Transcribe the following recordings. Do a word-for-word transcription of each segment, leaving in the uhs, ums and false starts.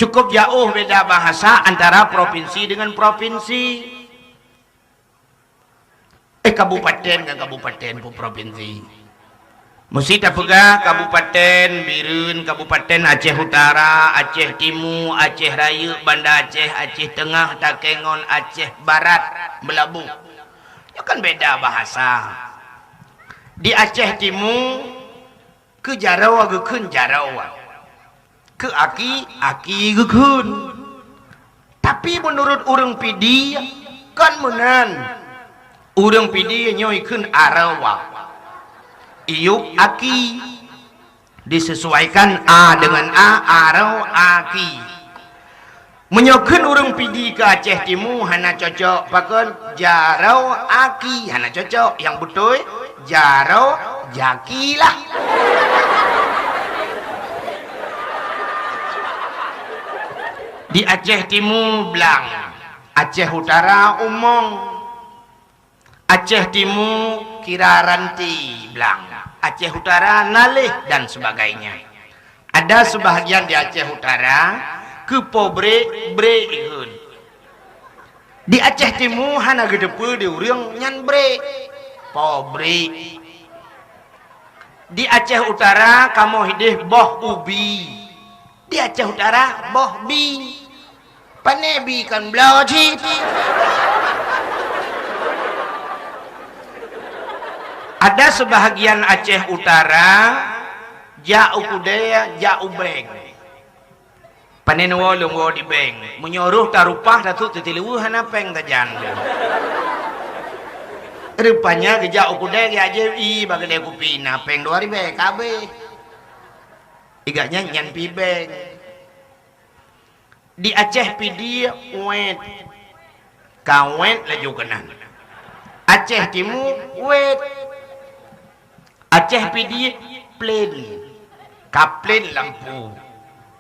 Cukup jauh beda bahasa antara provinsi dengan provinsi. Eh, kabupaten ngon kabupaten, pu-, provinsi. Meusti tapeugah Kabupaten Bireuen, Kabupaten Aceh Utara, Aceh Timu, Aceh Rayeuk, Banda Aceh, Aceh Teungoh, Takengon, Aceh Barat, Meulaboh. Nyoe kan beda bahasa. Di Aceh Timu, keu jaroe geukheun jaroe. Keu aki, aki geukheun. Tapi meunurot ureuëng Pidie, kon meunan. Ureuëng Pidie nyoe ikheun aroe. Iyup aki. Disesuaikan a dengan a, aroe, aki. Meunyoe kheun ureuëng Pidie keu Aceh Timu hana cocok, pakon? Jaroe aki hana cocok. Nyang beutôi, jaroe jaki lah. Di Aceh Timu blang, Aceh Utara umong, Aceh Timu kira ranti blang, Aceh Utara naléh dan sebagainya. Ada sebahagian di Aceh Utara keu po brek, brek ikheun. Di Aceh Timu hana geuteupeue di ureuëng nyan brek, po brek. Di Aceh Utara kamoe ideh boh ubi. Di Aceh Utara boh bi. Pane bi kon bloe cit. Ada sebahagian Aceh Utara jak u keudè, jak u bank. Pane neuwoe lôn woe di bank. Meunyoe roh tarupah, tasut teutileuweue hana péng tajan. Rupanya geujak u keudè geujak jép ie bak keudè kupi na péng dua ribèe ka abéh. Igak nyan nyan pi bank. Di Aceh Pidie wet. Ka wet laju keunan. Aceh Timu wet. Aceh Pidie plen. Ka plen lampu.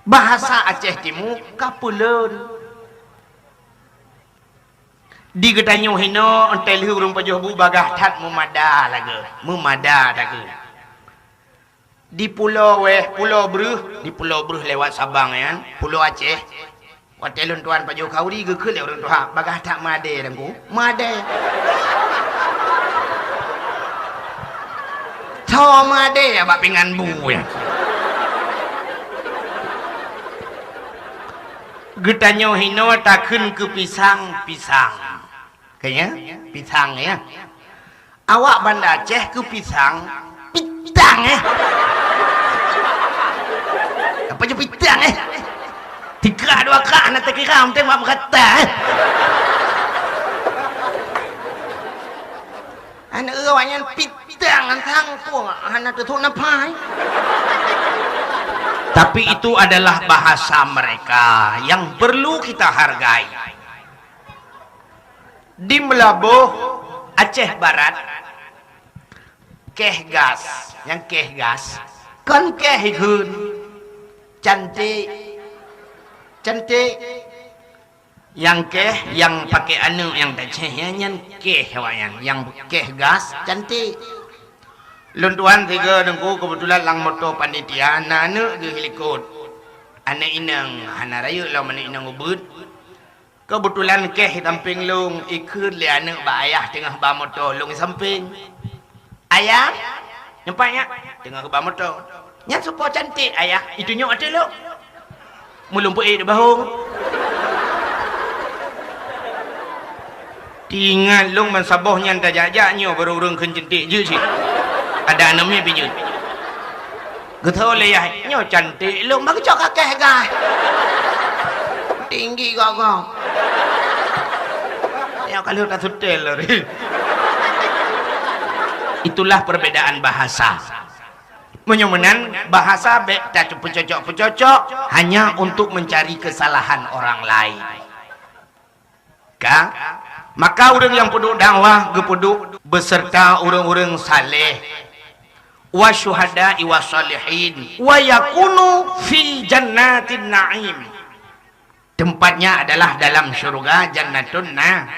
Bahasa Aceh Timu ka peuleuen. Di geutanyoe hinoe, 'oh lheueh ureuëng pajoh bu bagah that meumada lagoe, meumada lagoe. Di pulo weh, pulo breuh, di pulo breuh lewat Sabang nyan, pulo Aceh. Watèe lôn tuan pajoh khanduri geukheun lé ureuëng tuha, bagah that meudè Teungku, meudè. Tho meudè bak pingan bu nyan. Geutanyoe hinoe takheun keu pisang, pisang. Kayèe, pisang ya. Awak Banda Aceh keu pisang, pitang eh. Apa je pitang eh? Tiga dua kak na terkira mungkin mak berkata eh. Anak awak nyan pitang antang pun hana tutup nafas. Tapi itu adalah bahasa mereka yang perlu kita hargai. Di Meulaboh, Aceh Barat, keh gas, nyang keh gas, kon keh ikheun, cantik, cantik. Nyang keh, nyang pakai aneuk nyang taceh, nyan keh awaknyan, nyang keh gas, cantik. Lôn tuan tiga Teungku keubeutulan lam moto panitia, na aneuk geuh likot. Aneuk inong hana rayeuk lom, aneuk inong ubit. Keubeutulan keh sampéng lôn, ikheun lé aneuk bak ayah teungoh ba moto lôn sampéng. "Ayah, nyoe pat nyak," teungoh geuba moto. "Nyan soe po cantik, Ayah?" "Itunyok ateueh lôn." Meulumpeue di bahong. Teuingat lôn ban saboh nyan tajak-jak nyoe barô ureuëng kheun cantik jeuet cit. Ada aneuk miet pih jeuet. Geutho lé yah, nyoe cantik lôn, bak geucok kakeh gai. Tinggi gok-gok. Nyoe ka lheueh tasutel lori. Itulah perbedaan bahasa. Meunyoe meunan, bahasa bék tapeucocok-peucocok hanya untuk mencari kesalahan orang lain. Ka? Maka ureuëng nyang peuduek dakwah geupeuduek beserta ureuëng-ureuëng saleh, wa syuhada'i wa shalihin, wa yakunu fi jannatin na'im. Tempatnya adalah dalam syurga Jannatun Na-,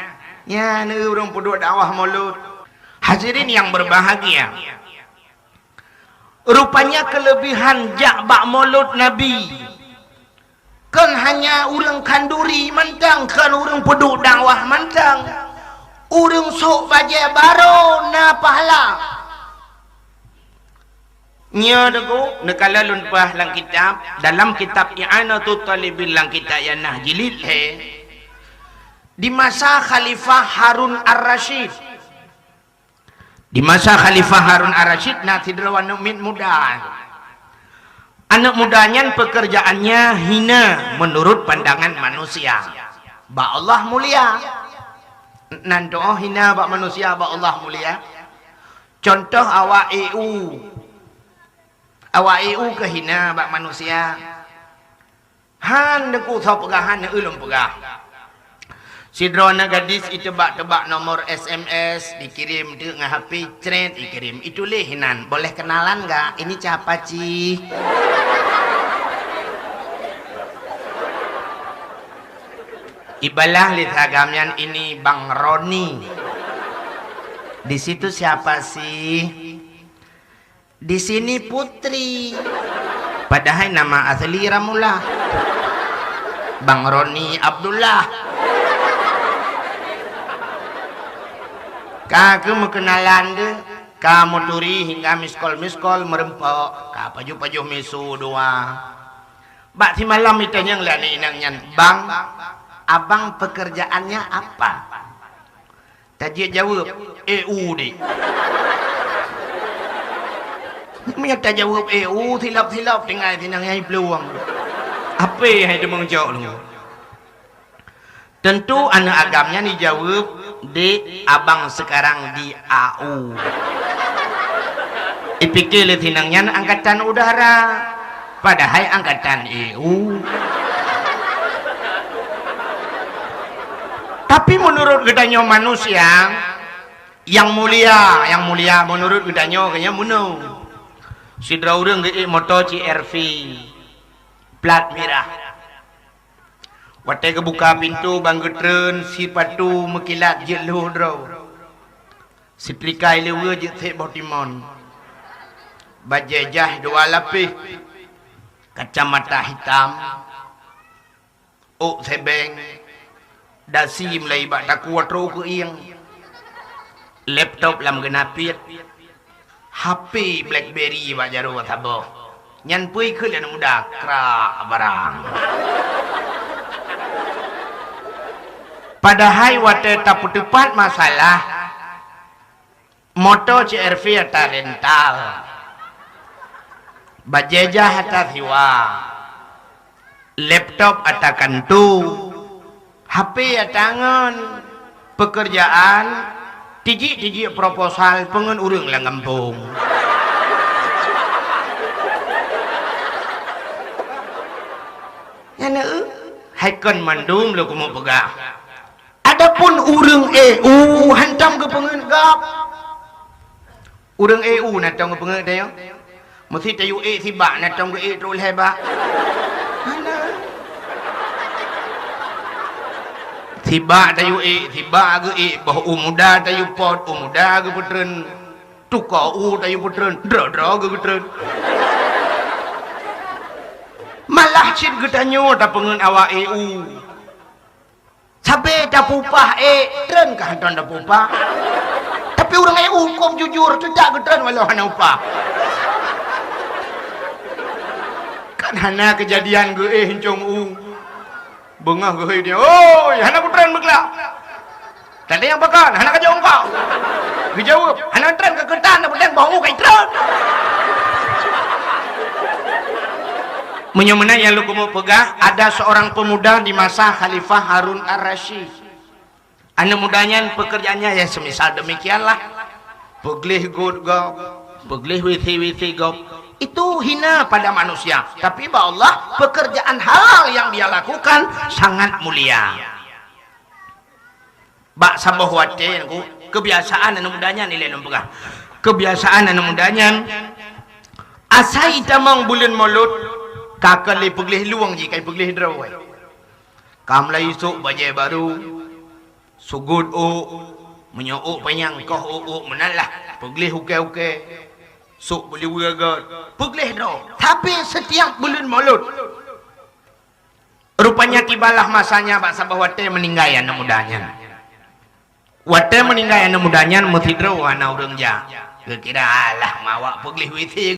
ya, ni ureuëng peuduek dakwah mulod. Hadirin yang berbahagia, rupanya kelebihan jak bak mulod Nabi, Kon hanya ureuëng khanduri mantong, kon ureuëng peuduek dakwah mantong. Ureuëng sôk bajée barô na pahala. Nyoe Teungku, neukala lôn peugah lam kitab, dalam kitab I'anatut Talibin lam kitab I'anah jilid lhée, di masa Khalifah Harun Ar-Rasyid. Di masa Khalifah Harun Ar-Rasyid na sidroe aneuëk miet muda. Aneuëk muda nyan pekerjaannya hina menurut pandangan manusia. Bak Allah mulia. Nan doh hina bak manusia, bak Allah mulia. Contoh awak E U. Awak E U keuh hina bak manusia. Han Teungku soe peugah, han ulôn peugah. Sidroe aneuëk gadis iteuba-teuba nomor S M S, dikirém teuk ngon H P, cret, dikirém. Ituléh inan, "Boleh kenalan nggak? Ini siapa sih?" Ibalah lé si agam nyan, "Ini Bang Roni." "Di situ siapa sih?" "Di sini Putri." Padahai nama asli Ramullah. Bang Roni Abdullah. Ka keuh meukenalan deuh, ka meuturi hingga miskol-miskol meureumpok, ka pajoh-pajoh misu dua. Bak simalam itanyong lé aneuëk inong nyan, "Bang, abang pekerjaannya apa?" Tajeuet jaweueb, "E U, Dek." Meunyoe tajaweueb "E U", silop-silop tinggai sinang nyang iplueng. Ape hai teumeucok lom? Tentu aneuëk agam nyan ijaweueb, "Dek, abang sekarang di A U." Ipike lé sinang nyan angkatan udara. Padahai angkatan E U. Tapi meunurot geutanyoe manusia, nyang mulia, nyang mulia meunurot geutanyoe, geutanyoe meunung. Sidroe ureuëng geuék moto C R V, plat mirah. Watée geubuka pintoe ban geutreun, sipatu meukilat jeuet lhôh droe. Seutrika ileue jeuet sép boh timon. Bajée jaih dua lapéh. Kacamata hitam. Ôk sébeng. Dasi meulai bak takue troh keu iéng. Laptop lam geunapiet. H P BlackBerry bak jaroe saboh. Nyan peue kheun lé aneuk muda, krak barang. Padahai watée tapeuteupat masalah, moto C R V ata rental, bajée jaih ata siwa, laptop ata kantu, H P ata ngon, peukeurjaan, tijik-tijik proposal peungon ureuëng lam gampông. Nyan eu, hai kon mandum lôn keumeung peugah. Adapun ureuëng E U hantom geupeungeut gob. Ureuëng E U na tom geupeungeut tanyoe. Meusi tayue ék sibak na tom geuék trok lhée bak. Hana. Sibak tayue ék, sibak geuék, boh u muda tayue pot, u muda geupeutreun. Tuko u tayue peutreun, droe-droe geupeutreun. Malah cit geutanyoe tapeungeut awak E U. Sabe tapupah ék, treun ka hantom tapupah. Tapi ureuëng E U huköm jujur, teudak geutreun walau hana upah. Kan hana keujadian geuéh incong u. Beungoh geuhôi dia, "Oi, hana kutreun meukeulak." Tadi nyang pakon, "Hana kajok eungkau." Geujaweueb, "Hana treun ka keutan, na peudeng boh u ka itreun." Meunyoe meunan nyang lôn keumeung peugah, ada seorang pemuda di masa Khalifah Harun Ar-Rasyid. Aneuk muda nyan pekerjaannya ya semisal demikianlah. Peugleh göt gob, peugleh W C-W C gob. Itu hina pada manusia. Tapi bak Allah, pekerjaan halal yang dia lakukan sangat mulia. Bak saboh watée, Teungku, kebiasaan aneuk muda nyan ilée lôn peugah. Kebiasaan aneuk muda nyan, asai tamong buleuen Molot, ka keu lé peugleh lueng jih, ka peugleh droe. Ka mulai sôk bajée barô, sugôt ôk, meunyoe ôk panyang koh ôk-ôk meunan lah, peugleh ukée-ukée, sôk beuliweue göt, peugleh droe. Tapi setiap buleuen Molot, Nyan kiban lah masanya bak saboh watèe meuninggai aneuk muda nyan. Watèe meuninggai aneuk muda nyan meusidroe hana ureueng jak. Geukira alah mawak peugleh W C